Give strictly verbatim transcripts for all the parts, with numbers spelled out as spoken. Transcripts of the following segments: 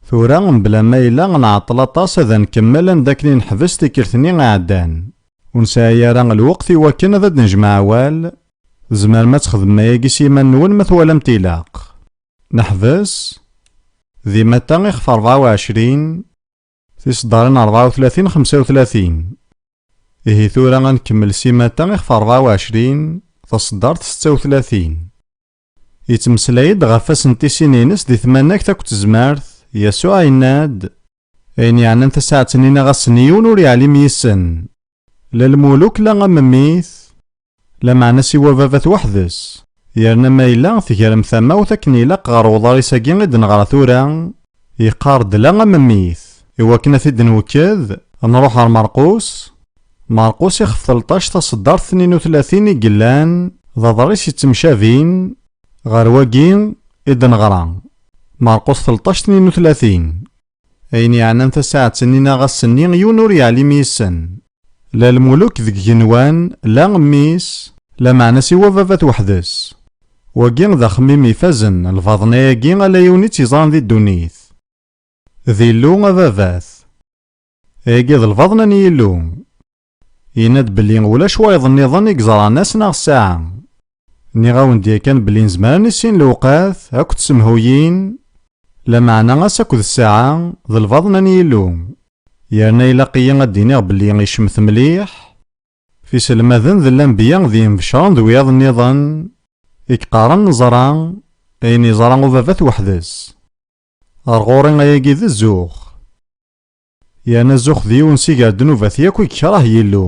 Tura, mebla ma yella nɛeṭṭel aṭas, ad nkemmel anda akken i neḥbes tikkelt-nni iɛeddan. Ur nesɛi ara lweqt i wakken ad d-nejmeɛ awal. Tzemrem ad txedmem ayagi s yiman-nwen ma twalam-t ilaq. Neḥbes di Matta ixef rebɛa u ɛecrin, tiseddarin rebɛa u tlatin, xemsa u tlatin. Ihi tura ad nkemmel si Matta ixef rebɛa u ɛecrin, taseddart setta u tlatin. Yettmeslay-d ɣef wass n tisin-ines di tmanegt akked tezmert, Yasuɛ yenna-d: "Ayen yeɛnan tasaɛet-nni neɣ ass-nni yiwen ur yeɛlim yis-sen, la lmuluk la amemmit, lameɛna siwa Baba-t weḥd-s." Yerna ma yella tegrem tamawt akken ilaq ɣer uḍris-agi i d-neɣra tura, yeqqar-d la amemmit. Iwakken ad t-id-nwekked, nruḥ ɣer Merqus. Merqus ixef telṭac taseddart tnin u tlatin i yellan, d aḍris yettemcabin ɣer wagi i d-neɣra. Merqus telṭac tnin u tlatin. Ayen yeɛnan tasaɛet-nni neɣ ass-nni yiwen ur yeɛlim yis-sen. La lmuluk deg igenwan, la mmi-s, lameɛna siwa Baba-t weḥd-s. Wagi d axemmim ifazen, lbaḍna-agi ala yiwen i tt-yeẓran di ddunit. D Illu a Baba-t. Ayagi d lbaḍna n Yillu. Yenna-d belli ulac wayeḍ nniḍen i yeẓran ass neɣ ssaɛa. Nniɣ-awen-d yakan belli nezmer ad nissin lewqat akked tsemhuyin, lameɛna ass akked ssaɛa d lbaḍna n Yillu. Yerna ilaq-iyi ad d-iniɣ belli icemmet mliḥ f iselmaden d lanbeyya d yinbecren d wiyaḍ nniḍen i yeqqaren neẓra ayen yeẓra ubabat weḥd-s. Ar ɣur-i ayagi d zzux. Yerna zzux d yiwen si gar ddnubat yakk i yekreh Yillu.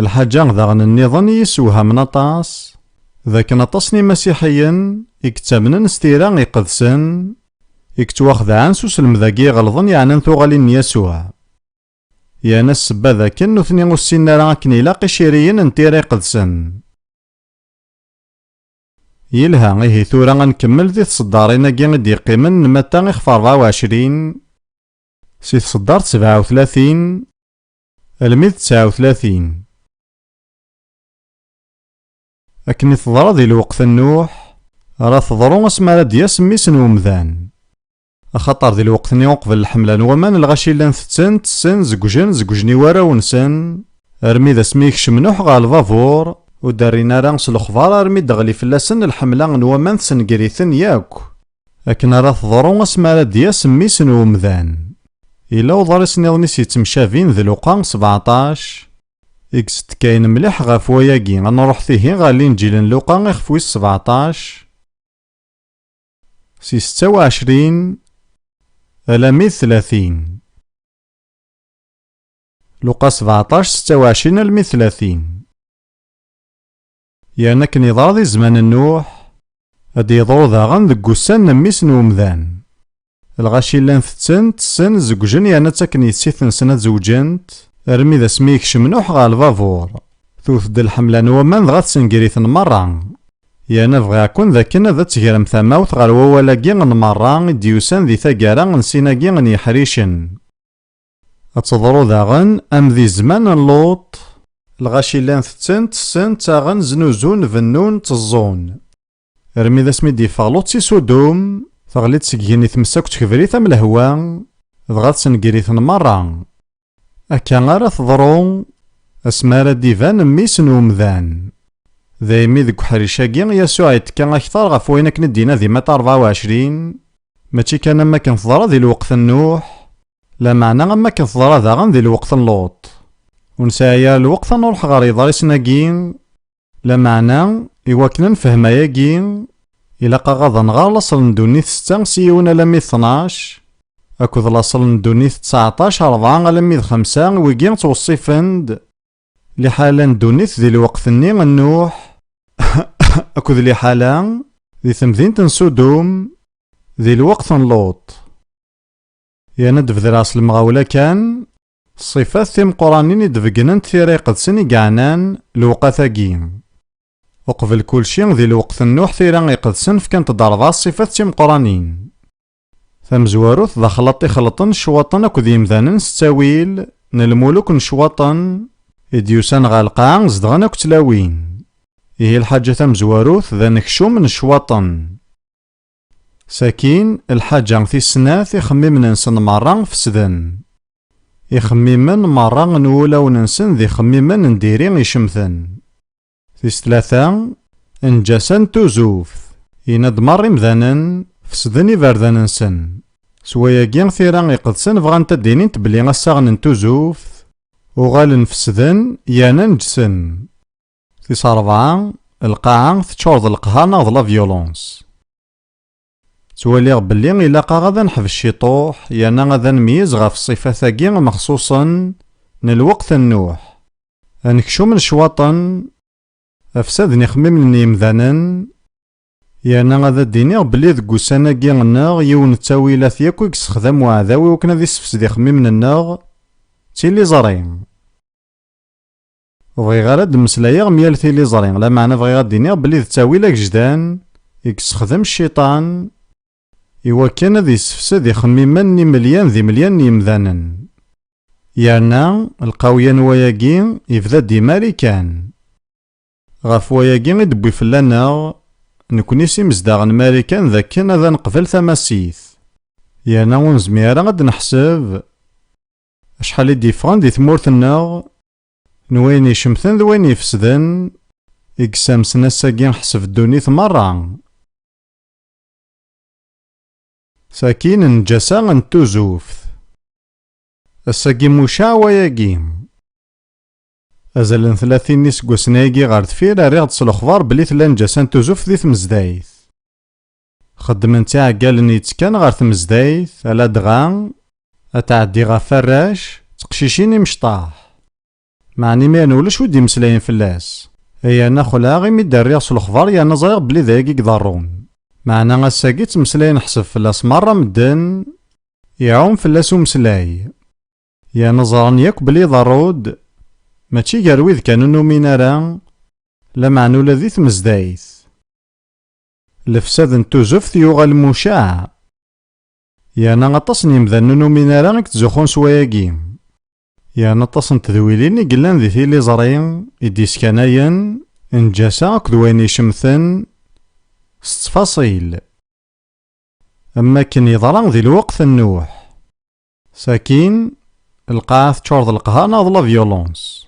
Lḥaǧa daɣen nniḍen i yessewhamen aṭas, d akken aṭas n imasiḥiyen i yettamnen s tira iqedsen, i yettwaxedɛen s uselmed-agi iɣelḍen yeɛnan tuɣalin n Yasuɛ. Yerna ssebba d akken nutni ur ssinen ara akken ilaq iciriyen n tira iqedsen. Yelha, ihi tura ad nkemmel di tṣeddarin-agi i d-yeqqimen n Matta ixef rebɛa u ɛecrin, si tṣeddart sebɛa u tlatin almi d tesɛa u tlatin. Akken i teḍra di lweqt n Nuḥ, ara teḍru asmi ara d-yas Mmi-s n Umdan. Axaṭer di lweqt-nni uqbel lḥemla n waman, lɣaci llan tetten, tessen, zegjen, zegjen i warraw-nsen, armi d asmi yekcem Nuḥ ɣer lbabur, ur d-rrin ara s lexbar armi d-teɣli fell-asen lḥemla n waman, tessenger-iten yakk. Akken ara teḍru asmi ara d-yas Mmi-s n Umdan. Yella uḍris nniḍen i s-yettemcabin d Luqa sebɛeṭac, i yettekkayen mliḥ ɣef wayagi. Ad nruḥ tihi ɣer Linǧil n Luqa ixef wis sebɛeṭac, si setta u ɛecrin alammi d tlatin. Luqa sebɛeṭac, setta u ɛecrin almi d tlatin. Yerna akken yeḍra di zzman n Nuḥ, ad d-yeḍru daɣen deg wussan n Mmi-s n Umdan. Lɣaci llan tetten, tessen, zegjen, yerna ttaken yessi-tsen ad zewǧent, armi d asmi yekcem Nuḥ ɣer lbabur. Tewwet-d lḥemla n waman dɣa tessenger-iten merra. Yerna bɣiɣ-ken d akken ad tegrem tamawt ɣer wawal-agi n merra i d-yusan di taggara n sin-agi n yeḥricen. Ad teḍru daɣen am di zzman n Luṭ, lɣaci llan tetten, tessen, ttaɣen, znuzun, bennun, tteẓẓun. Armi d asmi d-yeffeɣ Luṭ si Sudum, teɣli-d seg igenni tmes akked tekbrit am lehwa, dɣa tessenger-iten merra. Akka ara teḍru asmi ara d-iban Mmi-s n Umdan. Daymi deg uḥric-agi, Yasuɛ yettekka akteṛ ɣef wayen akken i d-yenna di Matta rebɛa u ɛecrin, mačči kan am wakken teḍra di lweqt n Nuḥ, lameɛna am wakken teḍra daɣen di lweqt n Luṭ. Ur nesɛi ara lweqt ad nruḥ ɣer yeḍrisen-agi, lameɛna, i wakken ad nefhem ayagi, ilaq-aɣ ad nɣer laṣel n ddunit setta s yiwen alammi d tnac, akked laṣel n ddunit tseɛṭac rebɛa alammi d xemsa, wigi ttweṣṣifen-d liḥala n ddunit di lweqt-nni n Nuḥ, akked liḥala di temdint n Sudum di lweqt n Luṭ. Yerna ad d-bedreɣ s lemɣawla kan, ṣṣifat timeqqranin i d-beggnen tira iqedsen i yeɛnan lewqat-agi. Uqbel kulci, di lweqt n Nuḥ, tira iqedsen fkant-d rebɛa ṣṣifat timeqqranin. Tamezwarut, d axlaṭ ixelṭen ccwaṭen akked yimdanen s ttawil n lmuluk n ccwaṭen i d-yusan ɣer lqaɛa, zedɣen akk tlawin. Ihi lḥaǧa tamezwarut d anekcum n ccwaṭen. Sakin, lḥaǧa tis snat, ixemmimen-nsen merra fesden. Ixemmimen merra n wulawen-nsen d ixemmimen n diri icemten. Tis tlata, nnǧasa n tuzuft. Yenna-d merra imdanen, fesden iberdan-nsen. S wayagi, tira iqedsen bɣant ad d-inint belli assaɣen n tuzuft, uɣalen fesden, yerna neǧsen. Tis rebɛa, lqaɛa teččur d leqher neɣ d la violence. Ttwaliɣ belli ilaq-aɣ ad neḥbes ciṭuḥ, yerna ad nmeyyez ɣef ṣṣifat-agi mexṣuṣen n lweqt n Nuḥ. Ad nekcum lecwaṭen, afsad n ixemmimen n yemdanen, yerna ad d-iniɣ belli deg ussan-agi nneɣ yiwen n ttawilat yakk i yessexdam uɛdaw i wakken ad issefsed ixemmimen-nneɣ, d tiliẓri. Ur bɣiɣ ara ad d-mmeslayeɣ myal tiliẓri, lameɛna bɣiɣ ad d-iniɣ belli d ttawil agejdan i yessexdem cciṭan i wakken ad yessefsed ixemmimen n imelyan d imelyan n yemdanen. Yerna lqawya n wayagi yebda-d i Marikan. Ɣef wayagi i d-wwi fell-aneɣ, nekni s imezdaɣ n Marikan, d akken ad neqbel tamasit. Yerna ur nezmir ara ad neḥseb acḥal i d-yeffɣen di tmurt-nneɣ n wayen icemten d wayen ifesden i yessamsen ass-agi ḥseb ddunit merra. Sakin, nnǧasa n tuzuft. Ass-agi mucaɛ wayagi. Azal n tlatin n iseggasen-agi ɣer deffir, rriɣ-d s lexbar belli tella nnǧasa n tuzuft di tmezdayt. Xeddmen-tt iɛeggalen yettekkan ɣer tmezdayt, aladɣa ad tɛeddi ɣef warrac d teqcicin imecṭaḥ. Meɛna imiren ulac wi d-imeslayen fell-as. Yerna xelɛeɣ imi d-rriɣ s lexbar, yerna ẓriɣ belli d ayagi i iḍerrun. Meɛna ass-agi ttmeslayen ḥseb fell-as merra medden, iɛum fell-as umeslay. Yerna ẓran yakk belli iḍerru-d, mačči gar wid kan ur numin ara, lameɛna ula di tmezdayt. Lefsad n tuzuft yuɣal mucaɛ. Yerna aṭas n yemdanen ur numin ara i yettzuxxun s wayagi. Yerna aṭas n tedwilin i yellan di tiliẓri i d-yeskanayen nnǧasa akked wayen icemten s ttfaṣil, am wakken yeḍra di lweqt n Nuḥ. Sakin, lqaɛa teččur d leqher neɣ d la violence.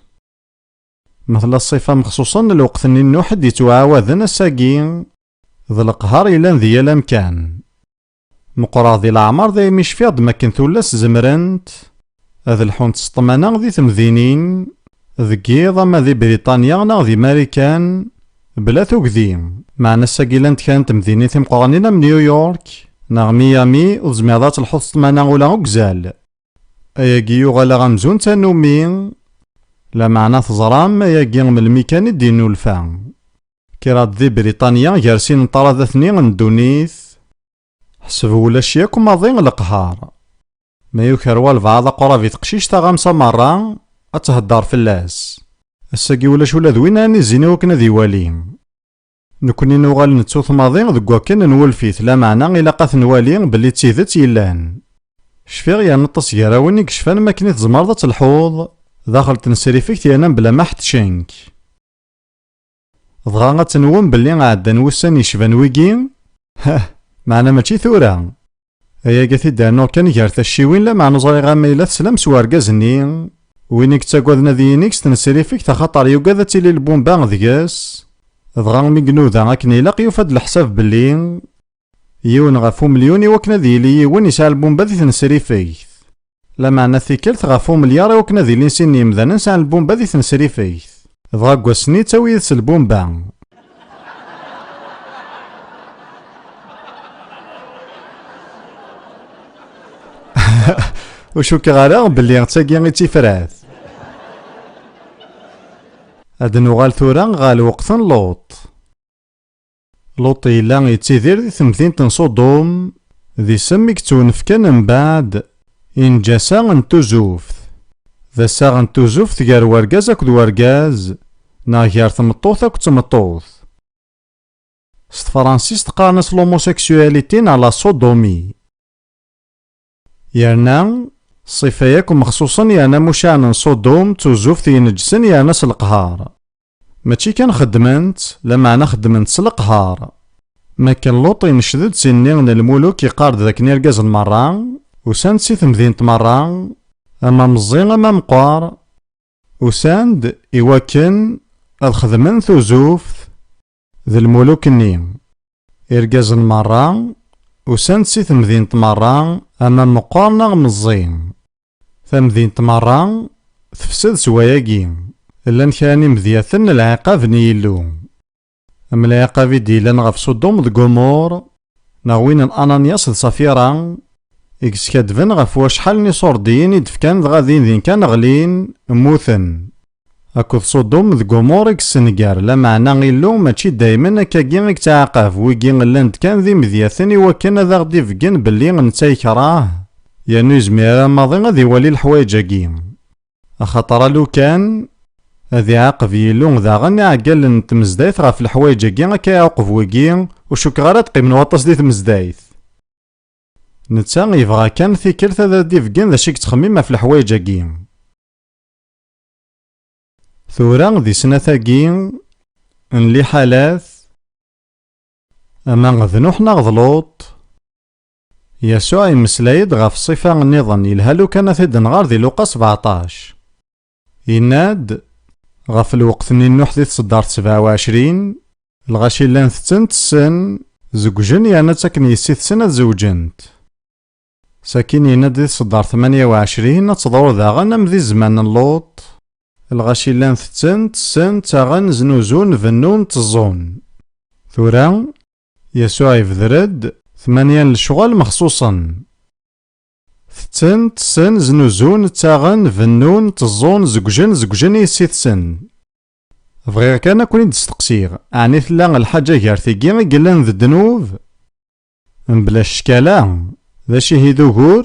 Ma tella ṣṣifa mexṣuṣen n lweqt-nni n Nuḥ i d-yettwaɛawaden ass-agi, d leqher yellan di yal amkan. Meqqreɣ di leɛmer, daymi cfiɣ-d makken tullas zemrent ad lḥunt s ṭṭmana di temdinin, deg yiḍ ama di Briṭanya neɣ di Marikan, bla tugdi. Meɛna ass-agi llant kra n temdinin timeqqranin am New York neɣ Miami, ur tezmireḍ ad telḥuḍ s ṭṭmana ula deg uzal. Ayagi yuɣal-aɣ amzun d tanumi, lameɛna teẓram ayagi melmi kan i d-yennulfa. Kkreɣ-d di Briṭanya gar sin n ṭṭradat-nni n ddunit, ḥseb ulac yakk maḍi leqher. Ma yuker walbeɛḍ aqrab i teqcict taɣamsa merra, ad thedder fell-as. Ass-agi ulac ula d win ara nizzin i wakken ad iwali. Nekni nuɣal nettu-t maḍi deg wakken nwulef-it, lameɛna ilaq ad t-nwali belli d tidet yellan. Cfiɣ yerna aṭas gar-awen i yecfan makken i tzemreḍ ad telḥuḍ daxel n tesrift yerna bla ma ḥettcen-k. Dɣa ad tenwem belli ɛeddan wussan yecban wigi? Hah, meɛna mačči tura. Ayagi ad t-id-rnuɣ kan gar tacciwin, lameɛna ur ẓriɣ ma yella teslam s urgaz-nni, win i yettagaden ad yinig s tnesrifegt axaṭer yugad ad tili lbumba deg-s, dɣa mi inuda akken ilaq yufa-d leḥsab belli yiwen ɣef umelyun i wakken ad yili yiwen yesɛa lbumba di tnesrifegt. Lameɛna tikkelt ɣef umelyaṛ i wakken ad ilin sin n yemdanen sɛan lbumba di tnesrifegt. Dɣa deg wass-nni yettawi yid-s lbumba. Ur cukkeɣ ara belli d tagi i d tifrat. Ad nuɣal tura ɣer lweqt n Luṭ. Luṭ yella yettidir di temdint n Ṣudum, d isem i yettwanefken mbeɛd i nnǧasa n tuzuft. D assaɣ n tuzuft gar wergaz akked wergaz, neɣ gar tmeṭṭut akked tmeṭṭut. S tefransist qqaren-as l'homosexualité neɣ la sodomie. Yerna, ṣṣifa yakk mexṣuṣen yerna mucaɛen n Ṣudum d tuzuft ineǧsen yerna s leqher. Mačči kan xeddmen-tt, lameɛna xeddmen-tt s leqher. Makken Luṭ inecd-d si nni n lmuluk, iqqar-d dakken irgazen merra usan-d si temdint merra, ama meẓẓi ama meqqar, usan-d iwakken ad xedmen tuzuft d lmuluk-nni. Irgazen merra usan-d si temdint merra, ama meqqar neɣ meẓẓi. Tamdint merra tefsed s wayagi. Llan kra n imedyaten n lɛiqab n Yillu. Am lɛiqab i d-yellan ɣef Sudum d Gumur, neɣ win n Ananyas d Safira, i yeskadben ɣef wacḥal n iṣurdiyen i d-fkan dɣa din din kan ɣlin, mmuten. Akked Sudum d Gumur i yessenger, lameɛna Illu mačči daymen akkagi i yettɛaqab, wigi llan-d kan d imedyaten i wakken ad aɣ-d-ibeggen belli netta yekrah, yernu yezmir ara maḍi ad iwali leḥwayeǧ-agi. Axaṭer alukan ad iɛaqeb Yillu daɣen iɛeggalen n tmezdayt ɣef leḥwayeǧ-agi akka iɛuqeb wigi, ur cukkeɣ ara ad qqimen waṭas di tmezdayt. Netta yebɣa kan tikkelt ad d-ibeggen d acu i yettxemmim ɣef leḥwayeǧ-agi. Tura di snat-agi n liḥalat, ama d Nuḥ neɣ d Luṭ, Yasuɛ yemmeslay-d ɣef ṣṣifa nniḍen, yelha lukan ad t-id-nɣer di Luqas sebɛeṭṭac. Yenna-d, ɣef lweqt-nni n Nuḥ di tseddart sebɛa u ɛecrin, lɣaci llan tetten, tessen, zewǧen, yerna ttaken yessi-tsen ad zewǧent. Sakin yenna-d di tseddart tmanya u ɛecrin, ad teḍru daɣen am di zzman n Luṭ, lɣaci llan tetten, tessen, ttaɣen, znuzun, bennun, tteẓẓun. Tura, Yasuɛ ibder-d tmanya n lecɣal mexṣuṣen. Tetten, tessen, znuzun, ttaɣen, bennun, tteẓẓun, zewǧen, zewǧen i yessi-tsen. Bɣiɣ kan ad ken-id-steqsiɣ, ɛni tella lḥaǧa gar tigi i yellan d ddnub? Mebla ccek ala, d acu ihi d ugur?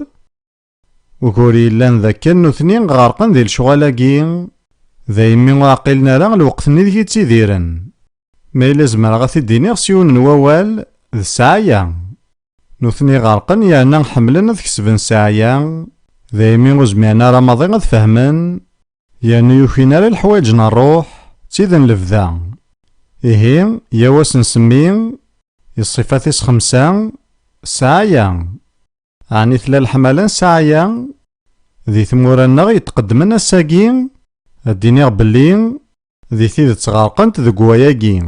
Ugur yellan d akken nutni ɣerqen di lecɣal-agi, daymi ur ɛqilen ara lweqt-nni deg i ttidiren. Ma yella zemreɣ ad t-id-iniɣ s yiwen n wawal, d ssɛaya. Nutni ɣerqen yerna ḥemmlen ad kesben ssɛaya, daymi ur zmiren ara maḍi ad fehmen, yernu yukin ara leḥwayeǧ n ṛṛuḥ, d tid n lebda. Ihi, yyaw ad s-nsemmi, i ṣṣifa tis xemsa, ssɛaya. Ɛni tella leḥmala n ssɛaya? Di tmura-nneɣ yetqeddmen ass-agi, ad d-iniɣ belli di tidet ɣerqent deg wayagi.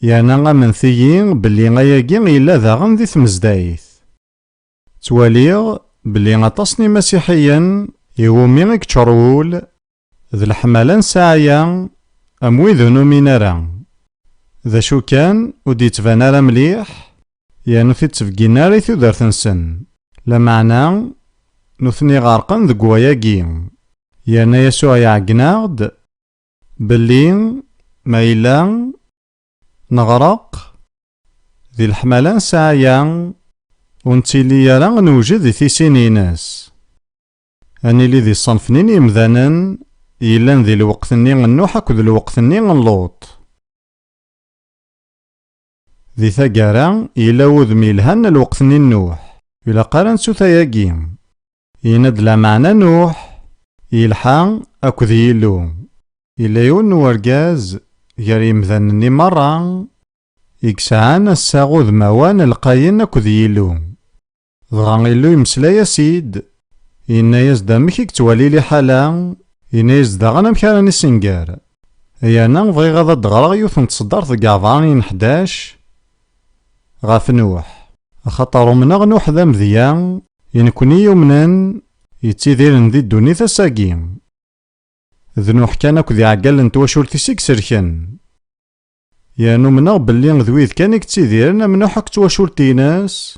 Yerna ament-iyi belli ayagi yella daɣen di tmezdayt. Ttwaliɣ belli aṭas n imasiḥiyen iwumi i yeččur wul d leḥmala n ssɛaya am wid ur numin ara. D acu kan, ur d-yettban ara mliḥ, yernu ur t-id-ttbegginen ara i tudert-nsen. Lameɛna, nutni ɣerqen deg wayagi. Yerna Yasuɛ iɛeggen-aɣ-d belli ma yella neɣreq di leḥmala n ssɛaya, ur nettili ara newjed i tisin-ines. Ad nili di ṣṣenf-nni n yemdanen yellan di lweqt-nni n Nuḥ akked lweqt-nni n Luṭ. Di taggara, yella wudem yelhan n lweqt-nni n Nuḥ. Ur ilaq ara nettu tayagi. Yenna-d lameɛna Nuḥ yelḥa akked Yillu. Yella yiwen n urgaz gar yemdanen-nni merra i yesɛan assaɣ udmawan lqayen akked Yillu. Dɣa Illu imeslay-as-id, yenna-yas-d amek i yettwali liḥala, yenna-yas-d daɣen amek ara nissenger. Yerna bɣiɣ ad d-ɣreɣ yiwet n tseddart deg Ɛebṛaniyen ḥdac ɣef Nuḥ. Axaṭer umneɣ Nuḥ d amedya, i nekni yumnen, yettidiren di ddunit ass-agi. D Nuḥ kan akked iɛeggalen n twacult-is i iselken. Yerna umneɣ belli d wid kan i yettidiren am Nuḥ akked twacult-ines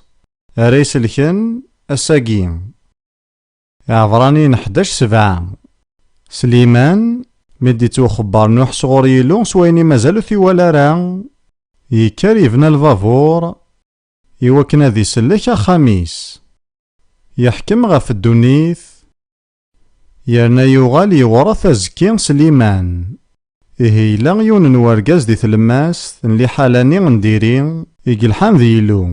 ara iselken ass-agi. Iɛebṛaniyen ḥdac sebɛa. Sliman, mi d-ittwaxebber Nuḥ sɣur Yillu s wayen i mazal ur t-iwala ara, yekker yebna lbabur i wakken ad isellek axxam-is. Yeḥkem ɣef ddunit, yerna yuɣal yewṛet azekki s liman. Ihi yella yiwen n wergaz di tlemmast n liḥala-nni n diri i yelḥan d Yillu.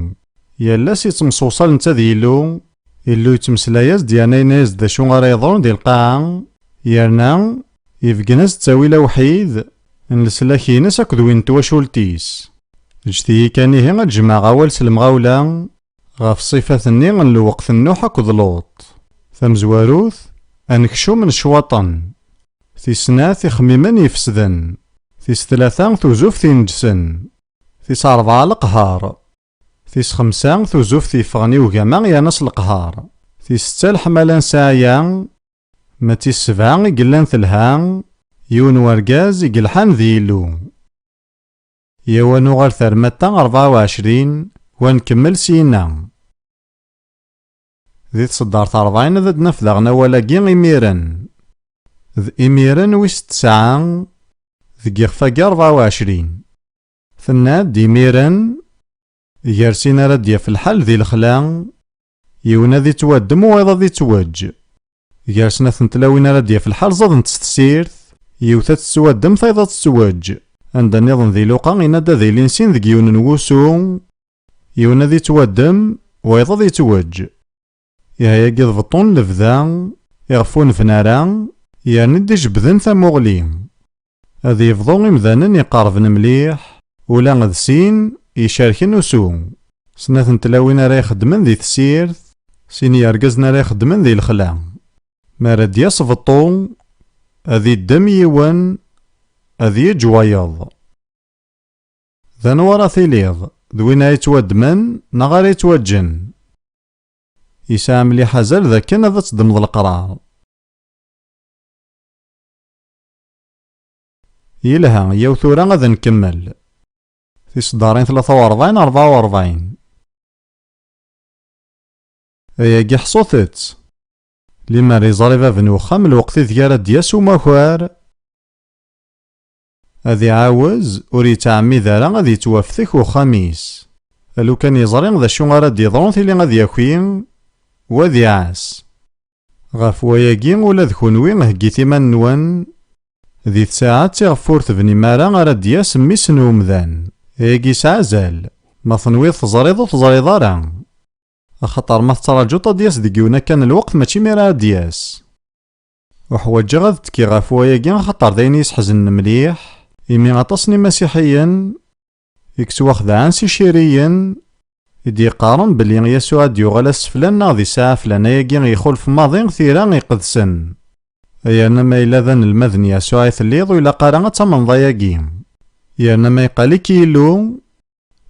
Yal ass yettemsewṣal netta d Yillu, Illu yettmeslay-as-d yerna yenna-yas-d d acu ara yeḍrun di lqaɛa, yerna ibeggen-as-d ttawil awḥid n leslak-ines akked win n twacult-is. Ǧǧet-iyi kan ihi ad jemɛeɣ awal s lemɣawla ɣef ṣṣifat-nni n lweqt n Nuḥ akked Luṭ. Tamezwarut, anekcum n ccwaṭen. Tis snat, ixemmimen ifesden. Tis tlata, tuzuft ineǧsen. Tis ṛebɛa, leqher. Tis xemsa, tuzuft yeffɣen i ugama yerna s leqher. Tis setta, leḥmala n ssaɛya. Ma d tis sebɛa i yellan telha, yiwen wergaz i yelḥan d Yillu. Yaw ad nuɣal termatta rebɛa u ɛecrin, wa nkemmel syinna. Di tseddart rebɛin ad d-naf daɣen awal-agi imiren. D imiren wis tesɛa deg yixef-agi rebɛa u ɛecrin. Tenna-d imiren, gar sin ara d-yaf lḥal di lexla, yiwen ad ittwaddem wayeḍ ad ittweǧ. Gar snat n tlawin ara d-yaf lḥal ẓadent s tessirt, yiwet ad tettwaddem tayeḍ ad tettweǧ. Anda nniḍen di Luqa, yenna-d ad ilin sin deg yiwen n wusu, yiwen ad ittwaddem, wayeḍ ad ittweǧ. Ihi-agi d beṭṭu n lebda, iɣef ur nebni ara, yerna i d-ijebbden tamuɣli. Ad yebḍu imdanen iqerben mliḥ, ula d sin icerken usu. Snat n tlawin ara ixeddmen di tessirt, sin yergazen ara ixeddmen di lexla. Mi ara d-yas beṭṭu, ad iddem yiwen, ad yeǧǧ wayeḍ. D anwa ara tiliḍ, d win ara yettwaddmen neɣ ara yettwaǧǧen? Yesɛa mliḥ azal d akken ad teddmeḍ leqrar. Yelha, yaw tura ad nkemmel. Tiseddarin tlata u rebɛin, rebɛa u rebɛin. Ayagi ḥṣut-tt. Limer iẓri bab n uxxam lweqt ideg ara d-yas umakar, ad iɛawez ur yettɛemmid ara ad yettwaftek uxxam-is. Lukan yeẓri d acu ara d-yeḍrun tili ad yaki, u ad iɛass. Ɣef wayagi ula d kunwi heggit iman-nwen, di tsaɛet iɣef ur tebnim ara ara d-yas mmi-s n umdan. Ayagi yesɛa azal, ma tenwiḍ teẓriḍ ur teẓriḍ ara. Axaṭer ma tettraǧuḍ ad d-yas deg yiwen akka n lweqt mačči imir ara d-yas. Uḥwaǧeɣ ad tekkiɣ ɣef wayagi axaṭer d ayen i yi-sḥeznen mliḥ, imi aṭas n imasiḥiyen i yettwaxedɛen s iciriyen i d-yeqqaren belli Yasuɛ ad d-yuɣal ass flan neɣ di ssaɛa flan. Ayagi ixulef maḍi tira iqedsen. Yerna ma yella d anelmad n Yasuɛ i telliḍ ur ilaq ara ad tamneḍ ayagi. Yerna ma yeqqal-ik Yillu,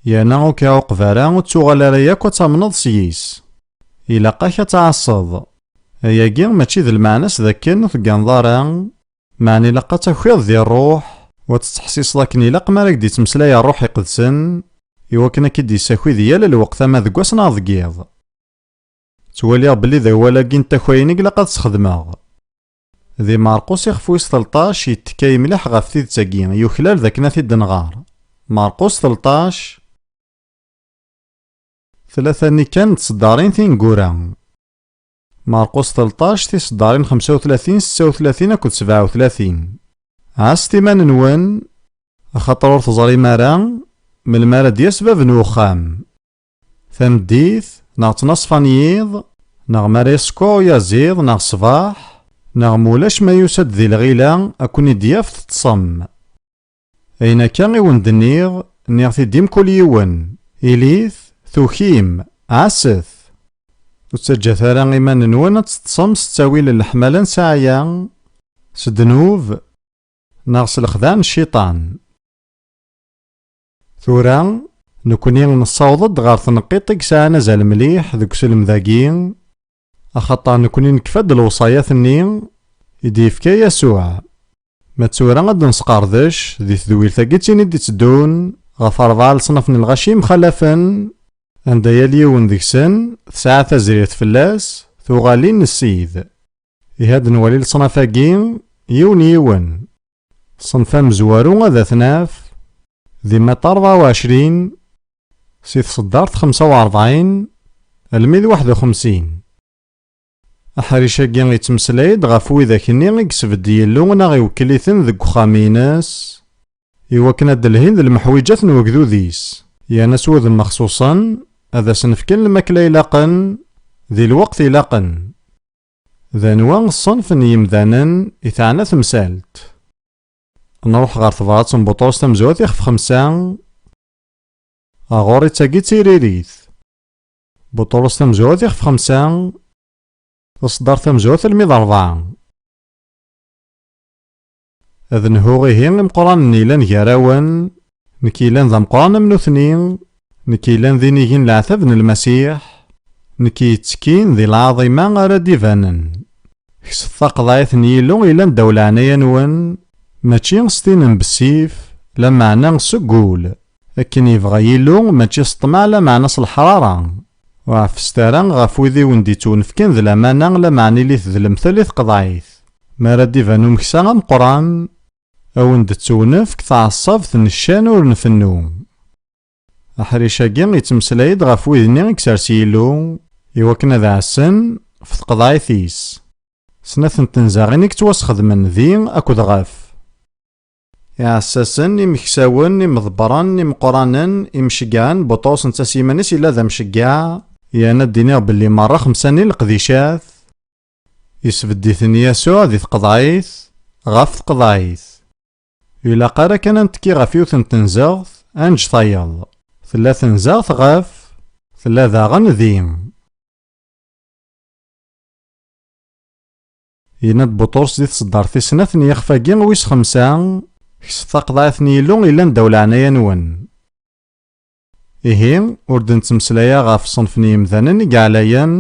yerna ur k-iɛuqeb ara, ur ttuɣal ara yakk ad tamneḍ s yis. Ilaq-ak ad tɛasseḍ. Ayagi mačči d lmeɛna-s d akken ur tegganeḍ ara, meɛna ilaq ad takiḍ di ṛṛuḥ, u ad tettḥessiseḍ akken ilaq mi ara k-d-ittmeslay ṛṛuḥ iqedsen, iwakken ad k-id-yessaki di yal lweqt ama deg wass neɣ deg yiḍ. Ttwaliɣ belli d awal-agi n takayin i ilaq ad sxedmeɣ. Di Marqus ixef wis tleṭṭac yettekka mliḥ ɣef tidet-agi, yuklal d akken ad t-id-nɣer. Marqus tleṭṭac, tlata-nni kan n tseddarin tineggura. Marqus tleṭṭac, tiseddarin xemsa u tlatin, setta u tlatin akked sebɛa u tlatin. Ɛasset iman-nwen, axaṭer ur teẓrim ara melmi ara d-yas bab n uxxam. Tameddit, neɣ ttnaṣfa n yiḍ, neɣ mi ara isekkeṛ uyaziḍ, neɣ ṣṣbeḥ, neɣ ma ulac ma yusa-d di lɣila, ad ken-id-yaf teṭṭsem. Ayen akka i wen-d-nniɣ, nniɣ-t-id i mkul yiwen, ilit, tukim, ɛasset. Ur ttaǧǧat ara iman-nwen ad teṭṭsem s ttawil n leḥmala n ssaɛya, s ddnub, neɣ s lexdeɛ n cciṭan. Tura, nekni nessaweḍ-d ɣer tneqqiṭ i yesɛan azal mliḥ deg uselmed-agi, axaṭer nekni nekfa-d lewṣayat-nni i d-yefka Yasuɛ. Ma d tura ad d-nesqerdec di tedwilt-agi d tin i d-itteddun ɣef rebɛa leṣnaf n lɣaci yemxalafen, anda yal yiwen deg-sen tesɛa tazrirt fell-as tuɣalin n Ssid. Ihi ad nwali leṣnaf-agi yiwen yiwen. Ṣṣenf amezwaru ad t-naf di Matta rebɛa u ɛecrin, si tseddart xemsa u rebɛin almi d waḥed u xemsin. Aḥric-agi yettmeslay-d ɣef widak-nni i yesbedd Yillu neɣ iwekkel-iten deg uxxam-ines, iwakken ad d-lhin d lmeḥwiǧat n wegdud-is, yerna s wudem mexṣuṣen, ad asen-fken lmakla ilaqen, di lweqt ilaqen. D anwa ṣṣenf n yimdanen i teɛna temsalt? Nruḥ ɣer tebrat n Buṭrus tamezwarut ixef xemsa. Ɣur-i d tagi d tiririt. Buṭrus tamezwarut ixef xemsa, Ṣeddart tamezwarut almi d ṛebɛa. Ad nhu ihi imeqqranen yellan gar-awen, nekk yellan d ameqqran am nutni, nekk yellan d inigi n leɛtab n Lmasiḥ, nekk yettekkin di lɛaḍima ara d-ibanen. Kset taqeḍɛit n Yillu yellan ddaw leɛnaya-nwen, mačči s tin n bessif, lameɛna seg wul, akken yebɣa Yillu, mačči s ṭṭmeɛ lameɛna s leḥrara. Ur ɛeffset ara ɣef wid i wen-d-ittwenefken d lamana, lameɛna ilit d lemtel i tqeḍɛit. Mi ara d-iban umeksa ameqqran, a wen-d-tettwenefk tɛeṣṣabt n ccan ur nfennu. Aḥric-agi yettmeslay-d ɣef wid-nni i isers Yillu, iwakken ad ɛassen ɣef tqeḍɛit-is. Snat n tenzaɣin i yettwasxedmen di akked ɣef. Iɛessasen, imeksawen, imeḍebbren, imeqqranen, imceggɛen, Buṭrus netta s yiman-is yella d amceggeɛ, yerna ad d-iniɣ belli merra xemsa-nni leqdicat, isbedd-iten Yasuɛ di tqeḍɛit, ɣef tqeḍɛit. Ilaq ara kan ad nettekki ɣef yiwet n tenzeɣt, ad neǧǧ tayeḍ. Tella tenzeɣt ɣef, tella daɣen di. Yenna-d Buṭrus di tseddart tis snat n yixef-agi wis xemsa, kset taqeḍɛit n Yillu yellan ddaw leɛnaya-nwen. Ihi, ur d-nettmeslay ara ɣef ṣṣenf n yimdanen i yeɛlayen,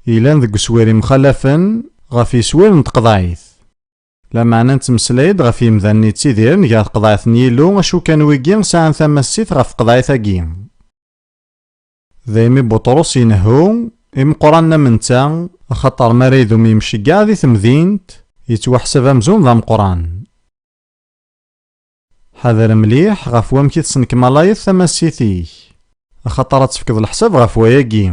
yellan deg uswir imxalafen, ɣef yeswir n tqeḍɛit. Lameɛna nettmeslay-d ɣef yimdanen yettidiren gar tqeḍɛit n Yillu, acu kan wigi sɛan tamassit ɣef tqeḍɛit-agi. Daymi Buṭrus inehhu, imeqqranen am netta, axaṭer mi ara idum yimceggeɛ di temdint, yettwaḥsab amzun d ameqqran. Ḥader mliḥ ɣef wamek i tesnekmalayeḍ tamassit-ik, axaṭer ad tefkeḍ leḥsab ɣef wayagi.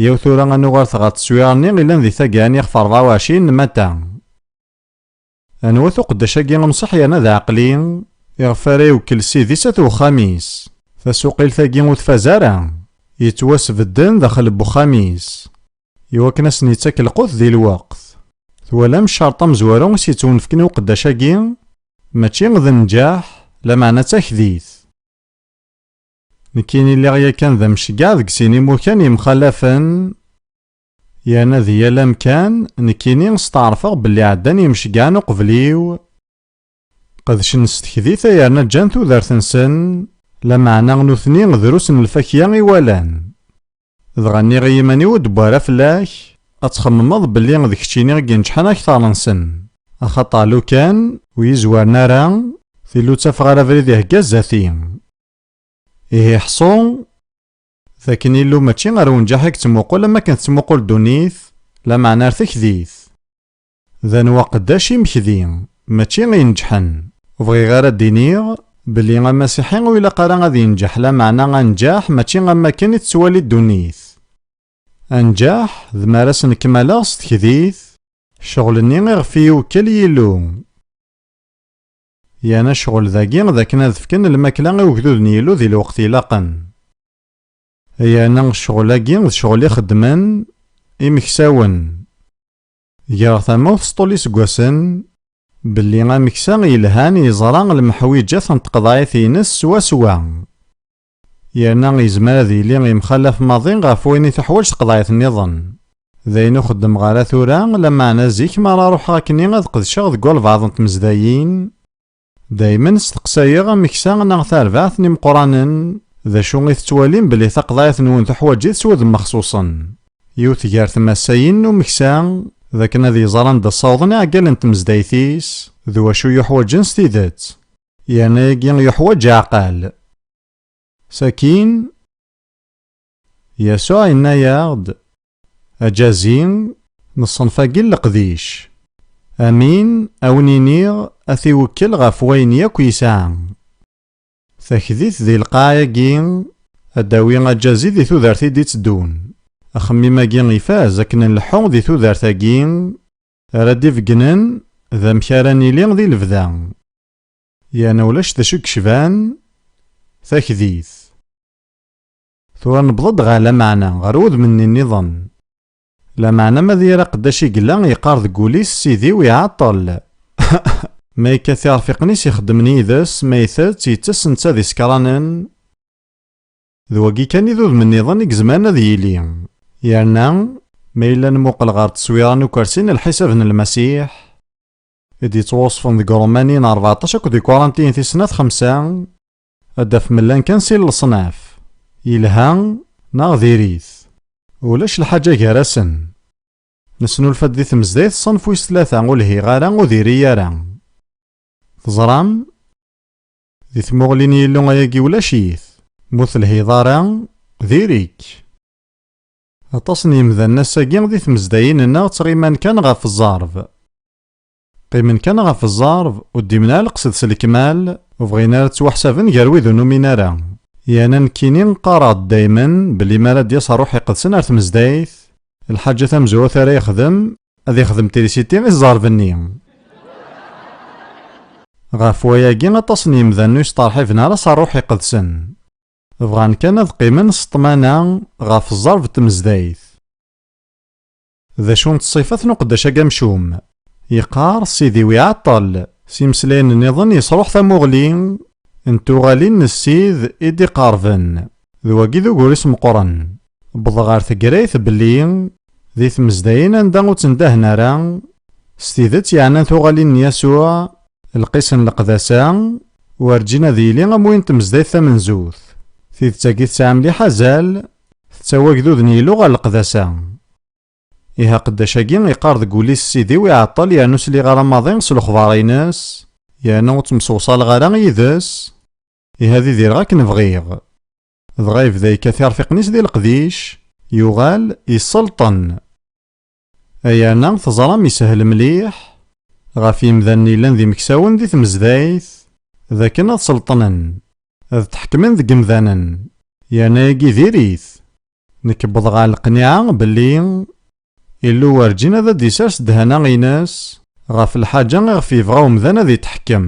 Yaw tura ad nuɣalet ɣer teswiɛt-nni illan di taggara n yixef rebɛa u ɛecrin n Mata. Anwa-t uqeddac-agi anṣeḥ yerna d aɛeqli, iɣef ara iwekkel Ssid-is at wexxam-is? Tasuqilt-agi ur tfaz ara, yettwasbedden daxel n wexxam-is, iwakken ad sen-yettak lqut di lweqt. Twalam ccerṭ amezwaru i s-yettwenefken i uqeddac-agi? Mačči d nnǧaḥ, lameɛna d takdit. Nekkini lliɣ yakan d amceggeɛ deg sin imukan yemxalafen, yerna di yal amkan, nekkini steɛṛfeɣ belli ɛeddan yimceggɛen uqbel-iw, qedcen s tekdit ay yerna ǧǧan tudert-nsen, lameɛna nutni drus n lfakya i walan. Dɣa nniɣ i yiman-iw ur d-wwi ara fell-ak, ad txemmemeḍ belli d keččini i ineǧḥen akteṛ-nsen, axaṭer lukan ur yi-zwaren ara, tili ur ttafeɣ ara abrid ihegga zdat-i. Ihi ḥṣu d akken Illu mačči ar wenǧaḥ i yettmuqul am wakken tettmuqul ddunit, lameɛna ar tekdit. D anwa aqeddac imekdi, mačči inǧeḥen. Ur bɣiɣ ara ad d-iniɣ belli amasiḥi ur ilaq ara ad yenǧeḥ, lameɛna anǧaḥ mačči am wakken i tettwali ddunit. Anǧaḥ d mi ara s-nekmaleɣ s tekdit ccɣel-nni iɣef i iwekkel Yillu. Yerna ccɣel dagi d akken ad fken lmakla i ugdud n Yillu di lweqt ilaqen. Yerna ccɣel-agi d ccɣel i xeddmen imeksawen. Greɣ tamawt s ṭul iseggasen belli ameksa yelhan yeẓra lemḥwiǧat n tqeḍɛit-ines swaswa. Yerna yezmer ad yili yemxalaf maḍi ɣef wayen i tuḥwaǧ tqeḍɛit nniḍen. D ayen ur xeddmeɣ ara tura, lameɛna zik mi ara ruḥeɣ akkenni ad qedceɣ deg walbeɛḍ n tmezdayin, daymen steqsayeɣ ameksa neɣ tarbaɛt n imeqqranen, d acu i tettwalim belli taqeḍɛit-nwen tuḥwaǧ-it s wudem mexṣuṣen? Yiwet gar tmassayin n umeksa, d akken ad iẓer anda ssawḍen iɛeggalen n tmezdayt-is, d wacu yuḥwaǧen s tidet. Yerna ayagi yuḥwaǧ aɛqal. Sakin, Yasuɛ yenna-yaɣ-d, aǧazi n ṣṣenf-agi n leqdic, amin, a wen-iniɣ, ad t-iwekkel ɣef wayen yakk yesɛa. Takdit di lqaɛa-agi, ad d-tawi aǧazi di tudert i d-itteddun. Axemmim-agi ifaz akken nleḥḥu di tudert-agi ara d-ibeggnen d amek ara nili di lebda. Yerna ulac d acu i yecban takdit. Tura newweḍ-d ɣer lameɛna, ɣer wudem-nni nniḍen. Lameɛna ma d yir aqeddac i yella yeqqar deg wul-is, Sidi-w iɛeṭṭel. Ma yekkat irfiqen-is ixeddmen yid-s, ma itett, yettes netta d isekranen. D wagi kan i d udem nniḍen i yezmren ad yili. Yerna, ma yella nmuqel ɣer tteswira n ukersi n lḥisab n Lmasiḥ, i d-yettwaṣfen deg Ṛumaniyen rbeɛṭac akked Ikurantiyen tis snat xemsa, ad d-tafem llan kan sin leṣnaf, yelha neɣ diri-t. Ulac lḥaǧa gar-asen. Nesnulfa-d di tmezdayt ṣṣenf wis tlata, ur lhiɣ ara, ur diri ara. Teẓram? Di tmuɣli n Yillu ayagi ulac-it. Ma ur telhiḍ ara, diri-k. Aṭas n yemdanen ass-agi di tmezdayin-nneɣ ttɣiman kan ɣef ẓẓerb. Qqimen kan ɣef ẓẓerb, ur d-imen ara leqsed s lekmal, ur bɣin ara ttwaḥsaben gar wid ur numin ara. Yerna nekkini qqareɣ-d daymen belli mi ara d-yas Ṛṛuḥ Iqedsen ar tmezdayt, lḥaǧa tamezwarut ara yexdem, ad yexdem trisiti i ẓẓerb-nni. Ɣef wayagi, aṭas n yemdanen ur yesteṛḥiben ara s Ṛṛuḥ Iqedsen. Bɣan kan ad qqimen s ṭṭmana ɣef ẓẓerb n tmezdayt. D acu n ṣṣifat n uqeddac-agi amcum? Yeqqar, Sidi-w iɛeṭṭel, s imeslayen nniḍen yesṛuḥ tamuɣli n tuɣalin n Ssid i d-iqerben. D wagi d ugur-is meqqren. Wwḍeɣ ɣer tegrayt belli di tmezdayin anda ur ttndahen ara, s tidet yeɛnan tuɣalin n Yasuɛ, lqis n leqdasa, werǧin ad yili am win n tmezdayt tamenzut. Tidet-agi tesɛa mliḥ azal, tettawi agdud n Yillu ɣer leqdasa. Ihi aqeddac-agi iqqar deg wul-is, Sidi-w iɛeṭṭel yernu sliɣ ara maḍi s lexbar-ines, yernu ur ttemsewṣaleɣ ara yid-s, ihi ad idireɣ akken bɣiɣ. Dɣa yebda yekkat irfiqen-is di leqdic, yuɣal yesselṭen. Ay yerna teẓram yeshel mliḥ ɣef yimdanen yellan d imeksawen di tmezdayt, d akken ad selṭnen, ad tḥekmen deg yimdanen, yerna ayagi diri-t. Nekk wwḍeɣ ɣer leqniɛa belli Illu werǧin ad d-isers ddehna-ines ɣef lḥaǧa iɣef yebɣa umdan ad itḥekkem.